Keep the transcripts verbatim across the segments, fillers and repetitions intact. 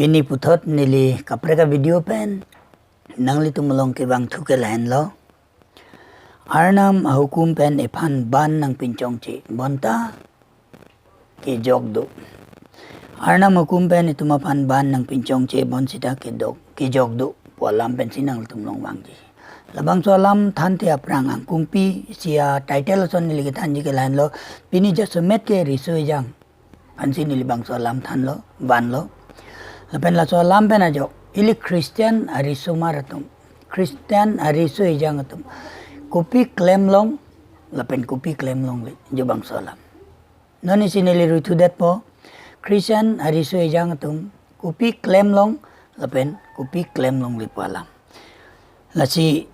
Pini puthot neli kaprek a-video pen nanglitum along kevangthu ke lahenlo. Arnam ahukum pen iphan ban nangpinchongche, bonta kejok do. Arnam ahukum pen itum aphan ban nangpinchongche, bonsita kedok, kejok do pu alam pensi nanglitum along vangji. Labangso alam thanthe aphrang angkungpi isi a-title ason neli kethanji ke lahenlo, pini jasemet ke riso ejang. Ansi neli bangso alam thanlo, vanlo. Lapen laso alam pen ajok, ili Christian arisomar atum, Christian ariso ejang atum, kopi klemlong, lapen kopi klemlongle, jo bangso alam. Non isi neli ruithudetpo, Christian ariso ejang atum, kopi klemlong, lapen kopi klemlongle pu alam. Lasi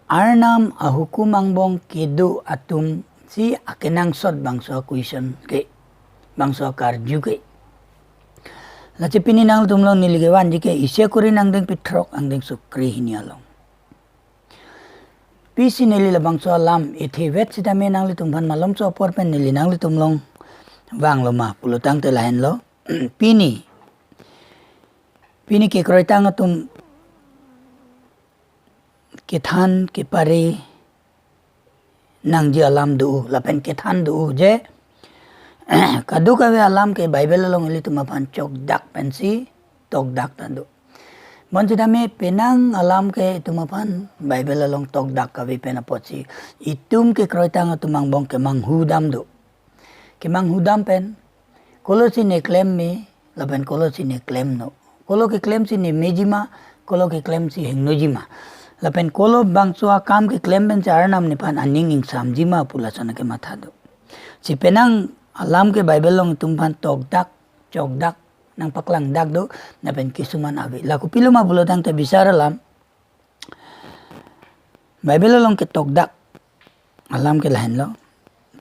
Arnam ahukum angbong kedo atumsi akenangsot bangso a-question ke, bangso akarju ke. Lasi pini nanglitum along neli kevanji ke Isi Korinth angdengpi throk angdengso krehini along. Pisi neli labangso alam ithevet sitame nanglitum aphan malomso apor pen neli nanglitum along vanglo ma pulo tangte lahenlo. Pini, pini kekroitang atum kethan kepare nangji alam do, lapen kethan do je kadokave alam ke Bible along ilitum aphan chokdak pensi tokdak ta do. Bonsitame penang alam ke itum aphan Bible along tokdak kave pen apotsi itum kekroitang atum angbong kemanghudam do. Kemanghudam pen kolosi ne klem me, lapen kolosi ne klemno. Kolo keklemsi ne mejima, kolo keklemsi hengno jima. Lapen kolo bangso akam keklem pensi Arnam nephan aning ingsamjima pu lason kematha do. Si penang alam ke Bible along itum aphan tokdak, chokdak, nangpaklangdak do, lapen kisuman ave. La kopilo ma pulo tangte bisar alam, Bible along ketokdak alam ke lahenlo.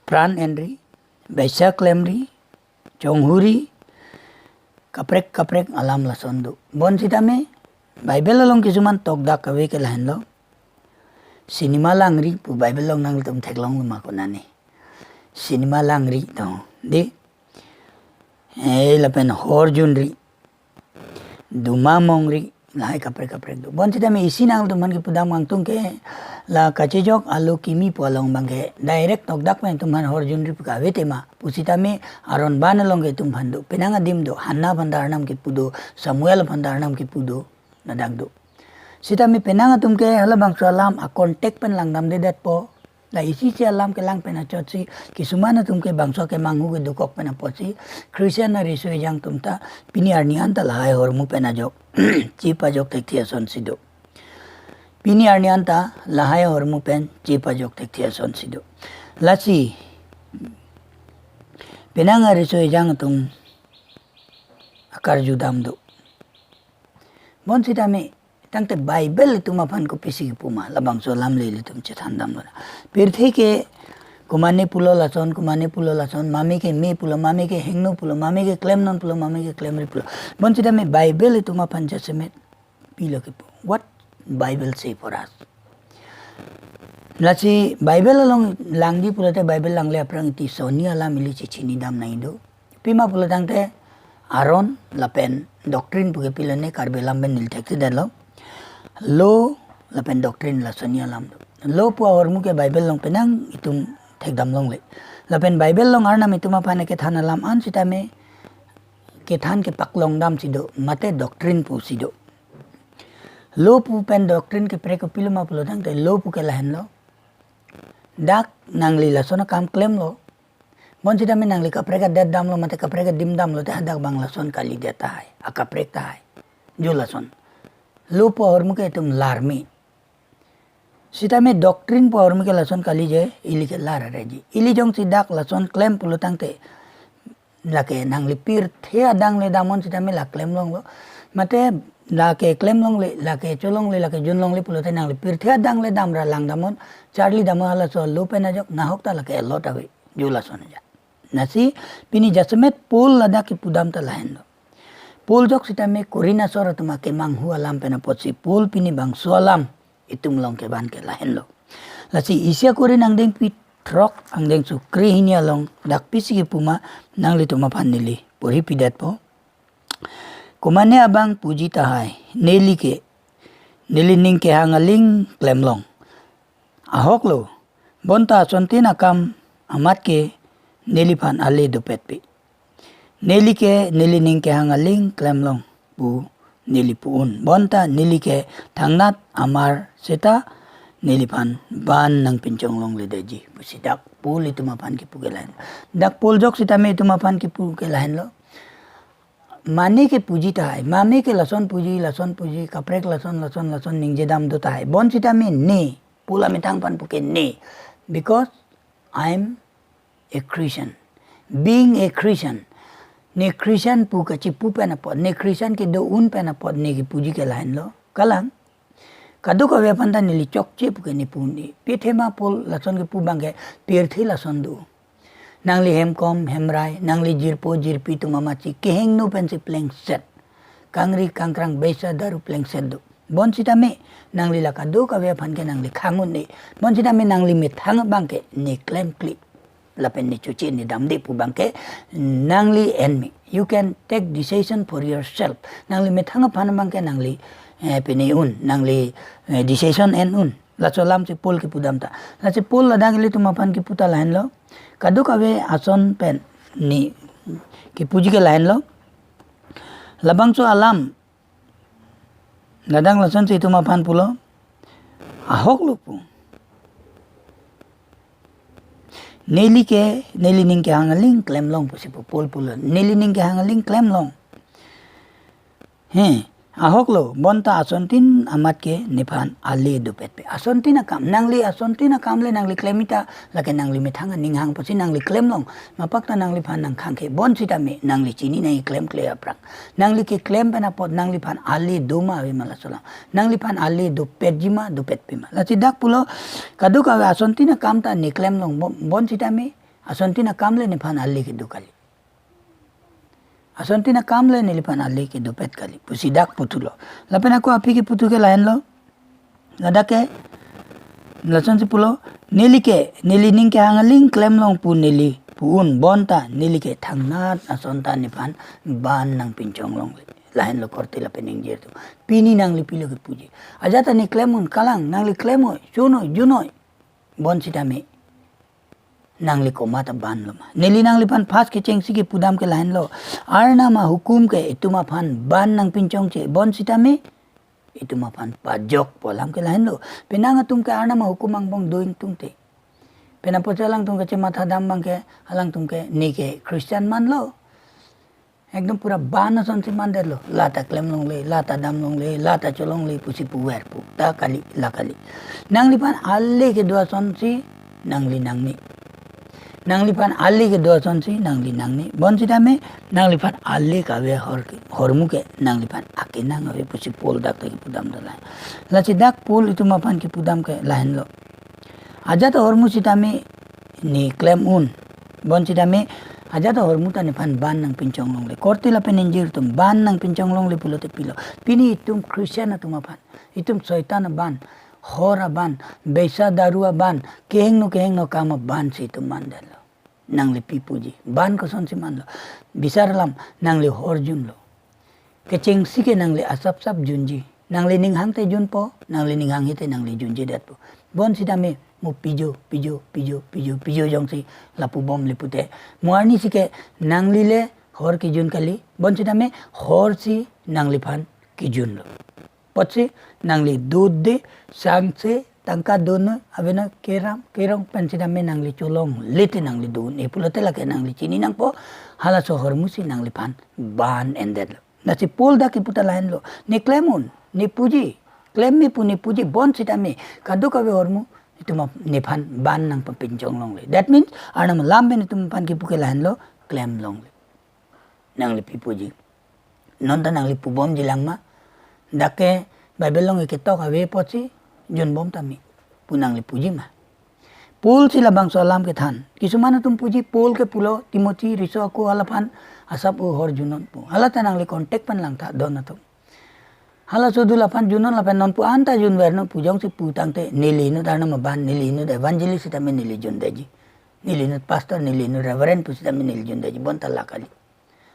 Pran enri, baisa klemri, chonghuri, kaprek kaprek alam lason do. Bonsitame Bible along kisuman tokdak kave ke lahenlo. Cinema langri pu Bible along nanglitum theklonglo ma konane. Cinema langri to, di. Eh, lapen horjunri, duma mongri, lahai kaprek kaprek do. Bonsitame isi nanglitum aphan kepudam kangtung ke, la kachejok alo kimi pu along abangke direct tokdak pen itum aphan horjunri pu kave tema. Pusitame aron ban along ke itum aphan do. Penang adim do, Hannah aphan ta Arnam kepu do, Samuel aphan ta Arnam kepu do, ladak do. Sitame penang atum ke halabangso alam a-context pen langdamdedetpo. La isi isi alam kelang pen achotsi, kisuman atum ke bangso kemanghu kedokok pen apotsi, Christian ariso ejang atum ta pini arni anta lahai ahormu pen ajok chepajok thekthe asonsi do. Pini arni anta lahai ahormu pen chepajok thekthe asonsi do. Lasi penang ariso ejang atum akarjudam do. Bonsitame tangte Bible itum aphan kopisi kepu ma, labangso alam le ilitum chethandamlo. Pirthe ke komane pulo lason, komane pulo lason, mame ke me pulo, mame ke hengno pulo, mame ke klemnon pulo, mame ke klemri pulo. Bonsitame Bible itum aphan jasemet pilo kepu. What Bible say for us? Lasi Bible along langji pulote Bible langle aphrang itisoni alam ili chechinidam nangji do. Pima pulo tangte aron lapen doctrine pu ke pilo ne Karbi alam pen neli thekthedetlo. Law lapen doctrine lasoni alam do. Law pu ahormu ke Bible along penang itum thekdamlongle. Lapen Bible along Arnam itum aphan kethan alam an sitame kethan kepaklongdamsi do, mate doctrine pusi do. Law pu pen doctrine keprek kopilo ma pulo tangte law pu ke lahenlo. Dak nangli lason akam klemlo. Bonsitame nangli kaprek adet damlo mate kaprek adim damlo te hadak abang lason kalidet tahai, akaprek tahai. Jo lason. Law pu ahormu ke itum larme. Sitame doctrine pu ahormu ke lason kali je, ili ke lar areji. Ili jongsi dak lason klem pulo tangte, lake nangli pirthe adang le damnon sitame la klemlonglo. Mate lake klemlongle, lake cholongle, lake junlongle pulote nangli pirthe adang le damra langdamnon, charlidamnon, halaso law pen ajok nahok ta lake lot ave, jo lason aja. Lasi pini jasemet Paul ladak kepudam ta lahenlo. Paul jok sitame Korinth asor atum akemanghu alam pen apotsi Paul pini bangso alam itum along kevan ke lahenlo. Lasi Isi Korinth angdengpi throk angdengso krehini along dak pisi kepu ma nanglitum aphan neli porhi pidetpo. Komane abang puji tahai, neli ke, nelining kehang aling klemlong. Ahok lo, bonta asontin akam amat ke neliphan ale dopetpe. Neli ke, nelining kehang aling klemlong pu neli pu-un. Bonta neli ke thangnat amar seta neliphan ban nangpinchong longledetji pusi dak Paul itum aphan kipu ke lahin. Dak Paul jok sitame itum aphan kipu ke lahin lo. Mane ke puji tahai, mane ke lason puji, lason puji, kaprek lason, lason, lason ningje dam do tahai. Bonsitame ne, Paul amethang aphan pu ke ne. Because I am a Christian. Being a Christian, ne Christian pu kachipu pen apot, ne Christian kedo un pen apot ne kipuji ke lahin lo. Kalang, kadokave aphan ta neli chokche pu ke ne pu ne. Pi athema Paul lason kipu abang ke pirthe lason do. Nangli hemkom, hemrai, nangli jirpo, jirpi atum amatsi kehingno pensi plengset. Kangri, kangkrang, beisa, daru plengset do. Bonsitame, nangli la kadokave aphan ke nangli khang un ne. Bonsitame nangli methang abang ke ne klemkle. Lapen ne choche ne damde pu abang ke nangli en me. You can take decision for yourself. Nangli methang aphan abang ke nangli, eh, pine un, nangli, eh, decision en un. Laso alam si Paul kipu dam ta. Lasi Paul ladak ilitum aphan kipu ta lahin lo. Kadokave ason pen ne kipuji ke lahin lo. Labangso alam ladak lason si itum aphan pulo. Ahok lo pu. Neli ke, nelining kehang aling klemlong pusi pu Paul pulo. Nelining kehang aling klemlong. He, ahok lo, bonta asontin amat ke nephan ale dopetpe. Asontin akam, nangli asontin akam le nangli klem-i ta, lake nangli methang aning hang pusi nangli klemlong. Mapak ta nangliphan nangkhang ke, bonsitame, nangli chini nangji klemkle aphrang. Nangli keklem pen apot nangliphan ale do ma ave ma laso alam. Nangliphan ale dopetji ma, dopetpe ma. Lasi dak pulo, kadokave asontin akam ta ne klemlong, bon, bonsitame, asontin akam le nephan ale kedo kali. Asontin akam le neliphan ale kedopet kali pusi dak puthulo. Lapen ako aphi kipu thu ke lahin lo. Ladak ke lason si pulo, neli ke, nelining kehang aling klemlong pu neli pu-un, bonta neli ke thangnat ason ta nephan ban nangpinchong longle. Lahin lo korte lapen ingjir atum. Pini nangli pilo kipuji. Ajat ta ne klem un, kalang, nangli klem noi, chun noi, jun noi. Bonsitame nangli komat aban lo ma. Neli nangliphan first kechengsi kipu dam ke lahin lo. Arnam ahukum ke itum aphan ban nangpinchongche. Bonsitame itum aphan pajokpo alam ke lahin lo. Penang atum ke Arnam ahukum angbong do ingtungte. Penang apotsi alangtum kachematha dam abang ke, alangtum ke ne ke Christian man lo. Ekdom pura ban asonsi mandetlo. La ta klem longle, la ta dam longle, la ta cho longle pusi puver pu. Ta kali, la kali. Nangliphan ale kedo asonsi nangli nangme. Nangliphan ale kedo asonsi nangli nangme. Bonsitame nangliphan ale kave ahor ke, ahormu ke nangliphan akenang ave pusi Paul dak ta kipu dam dolang. Lasi dak Paul itum aphan kipu dam ke lahin lo. Ajat ahormu sitame ne klem un. Bonsitame ajat ahormu ta nephan ban nangpinchong longle. Korte lapen ingjir atum ban nangpinchong longle pulote pilo. Pini itum Christian atum aphan, itum soitan aban, hor aban, beisa daru aban, kehingno kehingno akam abansi itum mandetlo. Nangli pi puji. Ban kosonsi manlo. Bisar alam, nangli hor junlo. Kechengsi ke nangli asapsap junji. Nangli ning hang te junpo, nangli ning hanghe te nangli junjedetpo. Bonsitame mo pijo, pijo, pijo, pijo, pijo jongsi lapu bomle pute. Mo arnisi ke nangli le hor kejun kali. Bonsitame horsi nangliphan kejunlo. Apotsi nangli dode, sangse, tangka do noi, ave noi, keram, kerong pen sitame nangli cho longle te nangli do-un. E pulote lake nangli chini nangpo, halaso ahormusi nangliphan ban endetlo. Lasi Paul dak kipu ta lahin lo. Ne klem un, ne puji, klem me pu ne puji, bonsitame kadokave ahormu itum ap-, nephan ban nangpapinchong longle. That means, Arnam alam pen itum aphan kipu ke lahin lo, klem longle. Nangli pi puji. Non ta nangli pu bomji lang ma. Dak ke Bible along ketok ave apotsi junbom tame pu nangli puji ma. Paul si labangso alam kethan. Kisuman atum puji Paul ke pulo Timothy riso ako hala aphan asap ahor junnon pu. Hala ta nangli contact pen langtha don atum. Halaso do laphan junnon lapen non pu anta junver non pu jongsi pu tangte neli inut Arnam aban, neli inut evangelist sitame neli jundetji. Neli inut pastor, neli inut reverend pu sitame neli jundetji. Bonta la kali.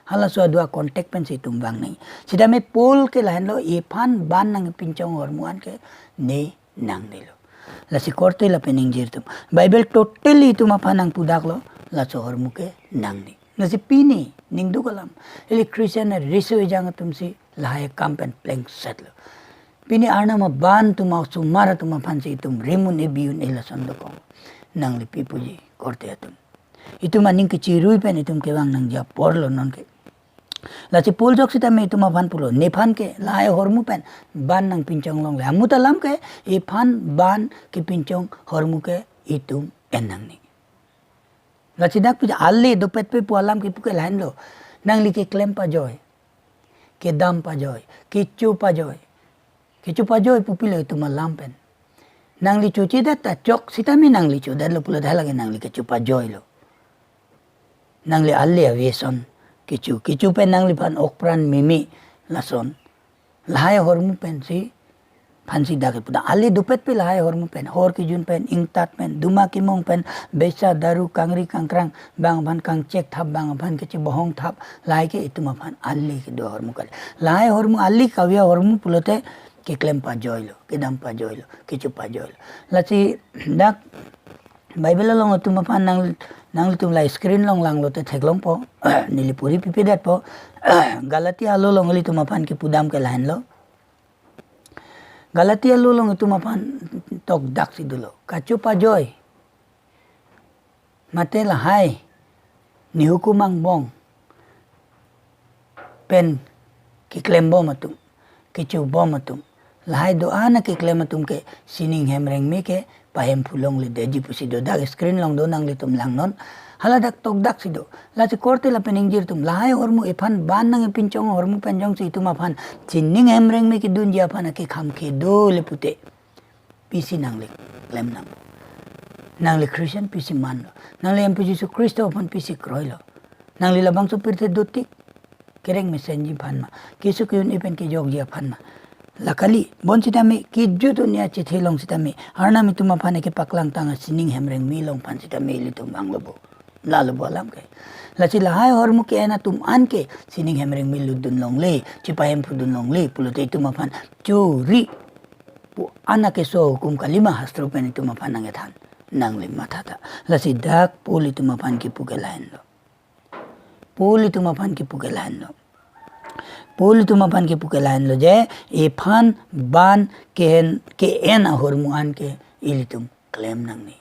Halaso adu a-context pensi itum vang nangji. Sitame Paul ke lahenlo, iphan ban nangpinchong ahormu an ke ne nangnelo. Lasi korte lapen ingjir atum, Bible totally itum aphan nangpudaklo, laso ahormu ke nangne. Lasi pini ningduk alam, ili Christian riso ejang atumsi lahai akam pen plengsetlo. Pini Arnam aban atum, osomar atum aphansi itum rim un-e bi un-e lason dokok. Nangli pi puji korte atum? Itum aning kechirui pen itum kevang nangji aporlo nonke. Lasi Paul ajok sitame itum aphan pulo, nephan ke lahai ahormu pen ban nangpinchong longle. Amut alam ke iphan ban kepinchong ahormu ke itum en nangne. Lasi dak pi ale dopetpe pu alam kipu ke lahenlo. Nangli keklem pajoi, kedam pajoi, kecho pajoi. Kecho pajoi pu pilo itum alam pen? Nangli chochedet ta chok sitame nangli chodetlo pulote hala ke nangli kecho pajoilo. Nangli ale ave ason kecho, kecho pen nangliphan okpran meme lason. Lahai ahormu pensi, phansi dak ipuda. Ale dopetpe lahai ahormu pen, hor kejun pen, ingtat pen, duma kimong pen, besa daru kangri kangkrang, bang aphan kangchek thap, bang aphan kechebohong thap, lahai ke itum aphan ale kedo ahormu kali. Lahai ahormu ale kave ahormu pulote keklem pajoilo, kedam pajoilo, kecho pajoilo. Lasi dak Bible along itum aphan nang, nanglitum la screen along langlote theklongpo. Neli puri pipedetpo. Galatia alo along ilitum aphan kipudam ke lahenlo. Galatia alo along itum aphan tokdaksi dolo. Kacho pajoi, mate lahai nehukum angbong pen keklembom atum, kechobom atum, lahai do-an akeklem atum ke sining hem rengme ke pahemphu longledetji pusi do. Dak screen along do, nanglitum langnon. Hala dak tokdaksi do. Lasi korte lapen ingjir atum, lahai ahormu, iphan ban nangpinchong ahormu pen jongsi itum aphan sining hem rengme kedunji aphan akekhang kedo le pute, pisi nangli klem nang? Nangli Christian pisi manlo? Nangli Hemphu Jisu Khristo aphan pisi kroilo? Nangli labangso pirthe dotik kereng mesenji aphan ma, keso ke-un-e pen kejokji aphan ma? La kali. Bonsitame kejut un-e achethe along sitame Arnam itum aphan ekepaklangtang asining hem rengme along aphan sitame ilitum vanglo bo. Lalo bo alam ke. Lasi lahai ahormu ke-en atum an ke sining hem rengme lutdun longle, chepahemphu dun longle pulote itum aphan chori pu an akeso ahukum kalima hastro pen itum aphan nangkethan? Nangli matha tha. Lasi dak Paul itum aphan kipu ke lahenlo. Paul itum aphan kipu ke lahenlo. Paul itum aphan kipu ke lahenlo je, iphan ban ke-en, ke-en ahormu an ke ilitum klem nangne.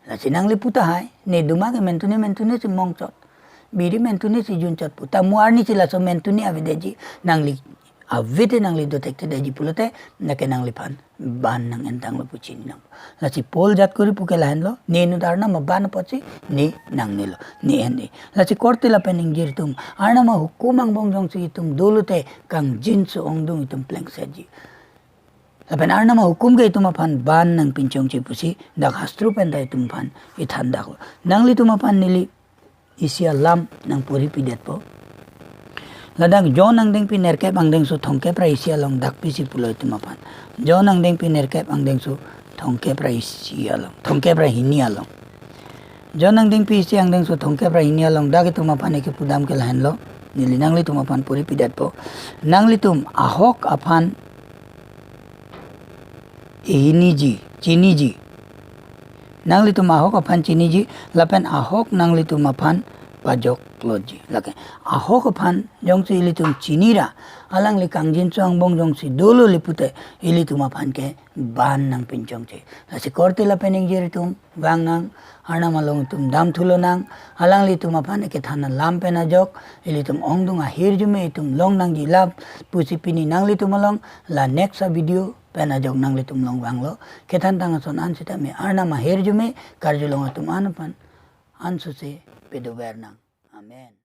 Lasi nangli pu tahai, ne duma ke mentune mentune si mongchot, biri mentune si junchot pu, ta mu arni si laso mentune avedetji, nangli avete nangli dothekthedetji pulote, nake nangliphan ban nang-entanglo pu chini nang. Lasi Paul jat kori pu ke lahenlo, ne inut Arnam aban apotsi ne nangnelo, ne en-e. Lasi korte lapen ingjir atum, Arnam ahukum angbong jongsi itum dolote kangjinso ongdung itum plengsetji. Lapen Arnam ahukum ke itum aphan ban nangpinchongche pusi dak hastro pen ta itum aphan ithandaklo. Nanglitum aphan neli isi alam nangpuri pidetpo. Ladak John angdengpi nerkep angdengso thomkep ra isi along dak pisi pulo itum aphan. John angdengpi nerkep angdengso thomkep ra isi along, thomkep ra hini along. John angdengpi isi angdengso thomkep ra hini along dak itum aphan ekipudam ke lahenlo. Neli nanglitum aphan puri pidetpo. Nanglitum ahok aphan ihiniji, chiniji. Nanglitum ahok aphan chiniji, lapen ahok nanglitum aphan pajokloji. Lake ahok aphan jongsi ilitum chinira, alangli kangjinso angbong jongsi dolo le pute, ilitum aphan ke ban nangpinchongche. Lasi korte lapen ingjir atum, vang nang, Arnam along itum damthulo nang, alanglitum aphan ekethan alam pen ajok, ilitum ongdung ahirjume itum long nangji lap pusi pini nanglitum along, la next a-video pen ajok nanglitum along vanglo. Kethan tang ason an sitame Arnam ahirjume karjulong atum an aphan ansose pedover nang. Amen.